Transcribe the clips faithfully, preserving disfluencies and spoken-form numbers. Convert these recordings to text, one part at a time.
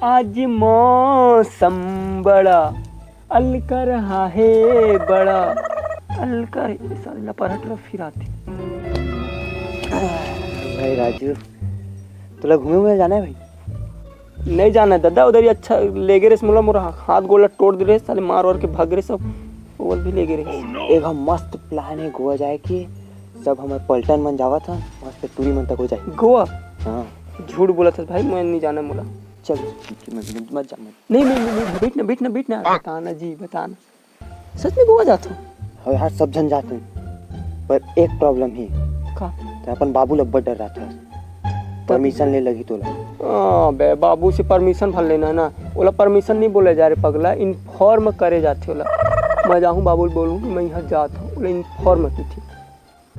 आज मौसम बड़ा अलकर हा हे, बड़ा अलकर हे। साले लपरहट रह फिर आथे। भाई राजू, तोला घूमे उमे जाना है भाई? नहीं जाना है दादा, उधर ही अच्छा लेगे रहे मोला, मोर हाथ गोड़ ला तोड़ दे रहे साले, मार वार के भाग रहे सब, वो भी लेगे रहे। एक हम मस्त प्लान है गोवा जाए के, सब हमर पलटन मन जावत हन, मस्त टूरी मन तक हो जाए। गोवा? हाँ। झूठ बोलत हस भाई, मैं नहीं जाना मोला। चल, मत, मत जा, मत। नहीं, नहीं, नहीं, नहीं, बैठ ना, बैठ ना, बैठ ना, बता ना जी, बता ना। सच में गोवा जात हो? हाँ यार, सब झन जात हन, पर एक प्रॉब्लम ही। का? ते अपन बाबू ल अब्बड़ डर रहा था, परमिशन ले लगी तोला। हाँ बे, बाबू से परमिशन भर लेना है ना, ओला परमिशन नहीं बोले जा रे पगला, इन्फॉर्म करे जाथे ओला। मैं जाहूँ बाबू ल बोलूँ कि मैं यहाँ जात हूँ, ओला इन्फॉर्म की थी।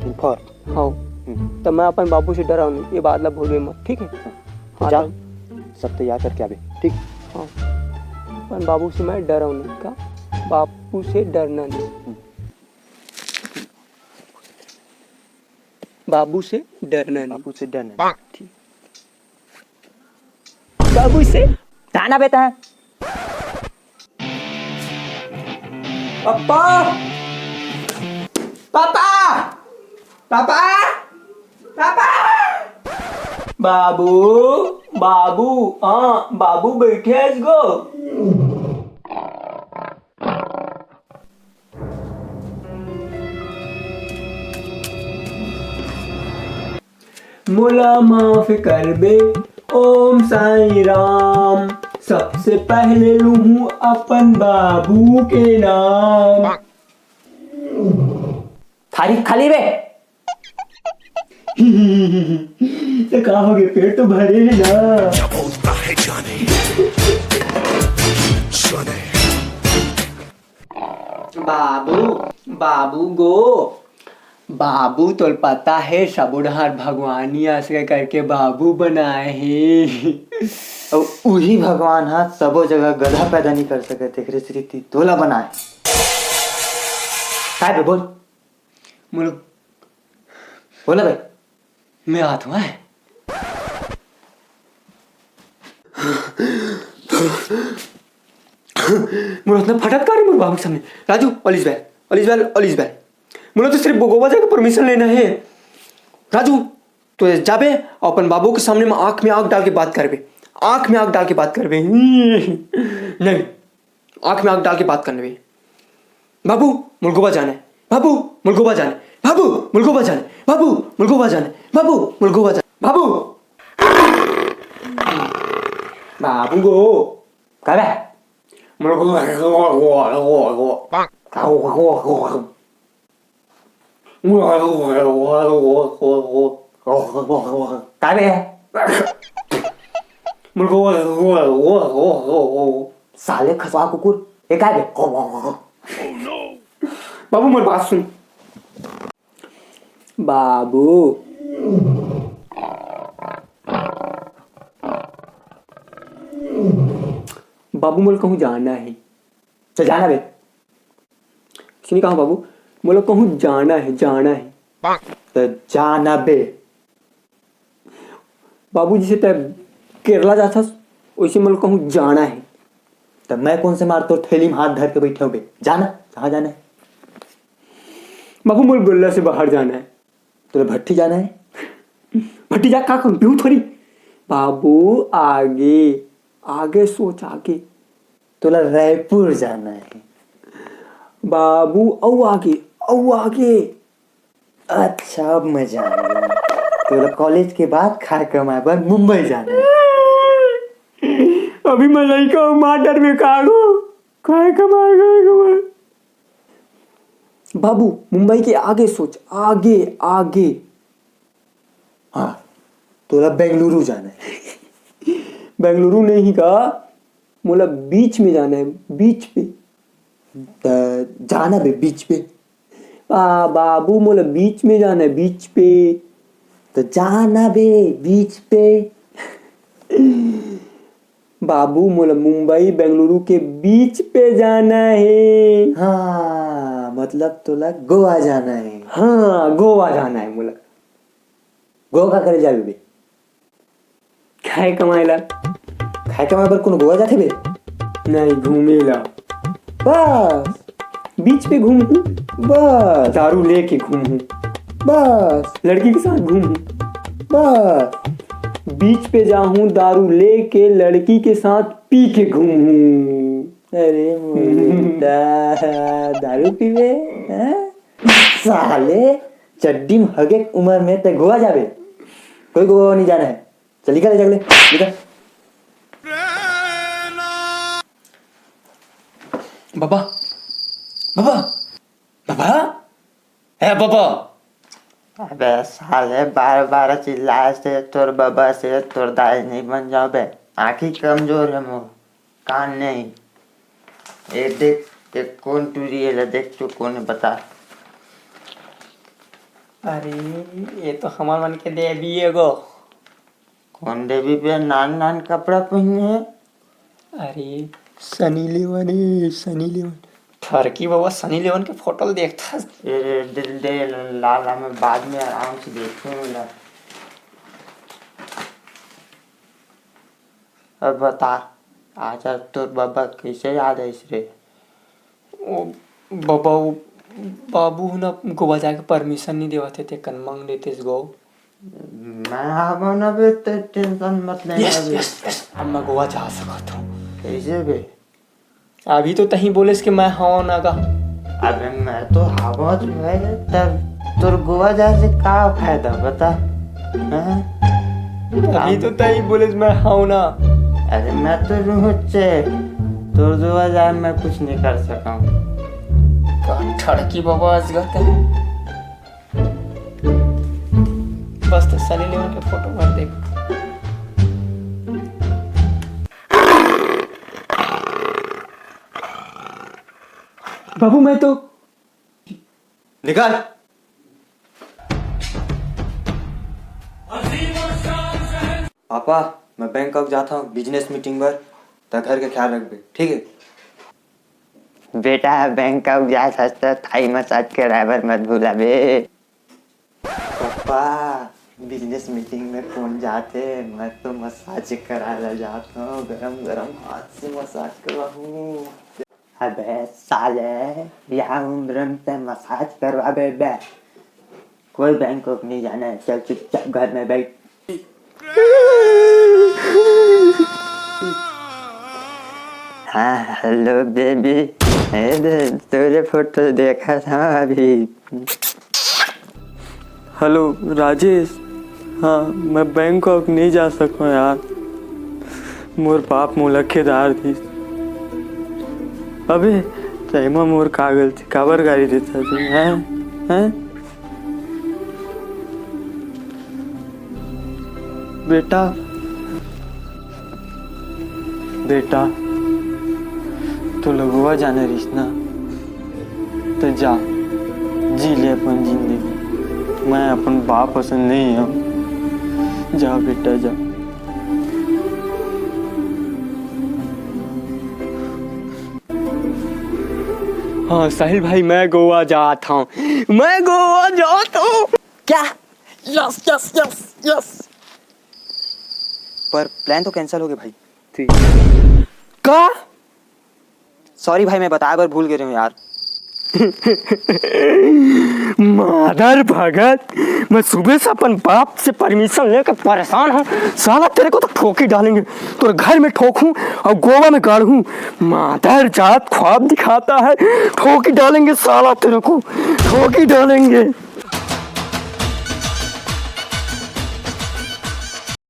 इन्फॉर्म? हाँ। हम्म। तो मैं अपन बाबू से डराव नहीं, ये बात ला भूलबे मत, ठीक है? तो हाँ, जा, तो सब तैयार करके आबे, ठीक? हाँ। अपन बाबू से मैं डराव नहीं का, बाबू से डरना नहीं। हम्म। बाबू से डरना नहीं। बाबू से डरना नहीं। ठीक। बाबू से? ताना बेटा। पापा! पापा! पापा! पापा! बाबू, बाबू, हाँ, बाबू बैठे हस गो। मोला माफ करबे, ओम साईं राम। सबसे पहले लूहूं अपन बाबू के नाम। थारी खाली बे। तो का हो गया, पेट तो भरे है ना। बाबू, बाबू गो, बाबू तोल पता है सबो डहार भगवानी आश्रय करके बाबू बनाए हे। अउ उही भगवान हा सबो जगह गधा पैदा नहीं कर सके, तेकरे सेती तोला बनाए। काय बे बोल? बोलो। बोला बे। मैं आत हूँ, आय। मोला अतना फटत का रे मोर बाबू के सामने। Raju, all is well, all is well, all is well। मोला तो सिर्फ गोवा जाके परमिशन लेना है। राजू, तो जाबे अउ अपन बाबू के सामने में आंख में आंख डाल के बात करबे, आंख में आंख डाल के बात करबे। नहीं, आंख में आंख डाल के बात करबे। बाबू, मोला गोवा जाना है। बाबू, मोला गोवा जाना है। बाबू, मोला गोवा जाना है। बाबू, मोला गोवा जाना है। बाबू, मोला गोवा जाना है। बाबू। बाबू गो। का बे? मोला गोवा, गोवा, गोवा, गोवा, गोवा। का बे? साले खसवा कुकुर, ये का बे? बाबू, मोर बात सुन। बाबू, बाबू, मोला कहूँ जाना है। चल जाना बे। किसी ने कहा, "बाबू, मोला कहूँ जाना है, जाना है।" तो जाना बे। बाबू, जैसे तै केरला जाथस, वैसे मोला कहूँ जाना है। तो मैं कौन से मार तोर थैली में हाथ धर के बैठे हूँ बे? जाना, कहाँ जाना है? बाबू, मोला गोल्ला से बाहर जाना है। तोला भट्टी जाना है? भट्टी जा का करूँ? पीऊँ थोड़ी। बाबू, आगे, आगे सोच, आगे। तोला रायपुर जाना है। बाबू, अउ आगे, अउ आगे। अच्छा, अब मैं जान गया। तोला कॉलेज के बाद खाए कमाए बर मुंबई जाना है। अभी मैं लइका हूँ, मार डरबे का गो। खाए कमाए, खाए कमाए। बाबू, मुंबई के आगे सोच, आगे, आगे। हाँ, तोला बेंगलुरु जाना है। बेंगलुरु नहीं का, मोला बीच में जाना है, बीच पे। त जाना बे बीच पे। आ, बाबू, मोला बीच में जाना है, बीच पे। त जाना बे बीच पे। बाबू, मोला मुंबई बेंगलुरु के बीच पे जाना है। हाँ, मतलब तोला गोवा जाना है। हाँ, गोवा जाना है मोला। गोवा का करे जाबे बे? खाए कमाए ला। खाए कमाए बर कोनो गोवा जाथे बे? नहीं, घूमे ला। बस, बीच पे घूमहूँ। बस, दारू लेके घूमहूँ। बस, लड़की के साथ घूमहूँ। बस, बीच पे जाहूँ, दारू लेके लड़की के साथ पी के घूमहूँ। अरे मोटा, दारू पीबे, हैं? साले, चड्डी में हगे के उम्र में ते गोवा जाबे? कोई गोवा नहीं जाना है। चल निकल, जगले निकल। बाबा, बाबा, बाबा, ए बाबा। अबे साले, बार बार चिल्लाए से तोर बाबा से तोर दाई नहीं बन जाओ बे। आँखी कमजोर है मोर, कान नहीं। ए देख, ए कोन टूरी एला देख तो कोन बता। अरे, ये तो हमर मन के देवी एगो। कोन देवी बे नान नान कपड़ा पहिने हे? अरे, सनी लियोन हे, सनी लियोन। ठरकी बाबा सनी लियोन के फोटो ल देखथस। ए, दे, दे, ला, ला, मैं बाद में आराम से देखूँ ला। अब बता, आज, आज तोर बाबा कैसे याद आइस रे? ओ बाबा, ओ बाबू ह ना गोवा जाके परमिशन नहीं देवत हे, तेकन मंग लेतेस गो। मैं आबो ना बे, ते टेंशन मत ले यस, अभी। यस, यस, अब मैं गोवा जा सकत हूँ। कैसे बे? अभी तो तहीं बोलेस कि मैं हवं ना गा। अबे मैं तो हवं भाई, तब तोर गोवा जाए से का फायदा बता? हैं? अभी तो तहीं बोलेस मैं हवं ना। अरे मैं तो रोज से तोर गोवा जाए मैं कुछ नहीं कर सकूँ। का ठड़की बाबा आज गा तहीं। बस तो सनी लियोन के फोटो भर देख। बाबू, मैं तो निकल। पापा, मैं बैंकॉक जात हूँ बिजनेस मीटिंग बर, त घर के ख्याल रखबे, ठीक है? बेटा, बैंकॉक जात हस त थाई मसाज कराए बर मत भुलाबे। पापा, बिजनेस मीटिंग में कौन जाथे? मैं तो मसाज कराए ला जात हूँ, गरम गरम हाथ से मसाज करवाहूँ। अबे साले, यह उम्र में ते मसाज करवाबे बे? कोई बैंकॉक नहीं जाना है, चल चुपचाप घर में बैठ। हाँ, हेलो बेबी। ए दे, तोरे फोटो देखा था अभी। हेलो राजेश। हाँ, मैं बैंकॉक नहीं जा सकूँ यार, मोर बाप मोला खेदार दिस। अबे, तैमा मोर का गलती, काबर गारी देता तू, हैं? हैं? बेटा, बेटा, तोला गोवा जाना रहिस ना, त जा, जी ले अपन जिंदगी। मैं अपन बाप असन नहीं हूँ। जा बेटा, जा। हाँ साहिल भाई, मैं गोवा जात हूँ, मैं गोवा जात हूँ। क्या? Yes, yes, yes, yes. पर प्लान तो कैंसिल हो गया भाई। ठीक। का? सॉरी भाई, मैं बताए बर भूल गे रहेंव यार। मादर भगत, मैं सुबह से अपन बाप से परमिशन लेकर परेशान हूँ। साला तेरे को तो ठोक ही डालेंगे, तोर घर में ठोकूं और गोवा में गाड़ूं। मादर जात ख्वाब दिखाता है, ठोक ही डालेंगे साला तेरे को, ठोक ही डालेंगे।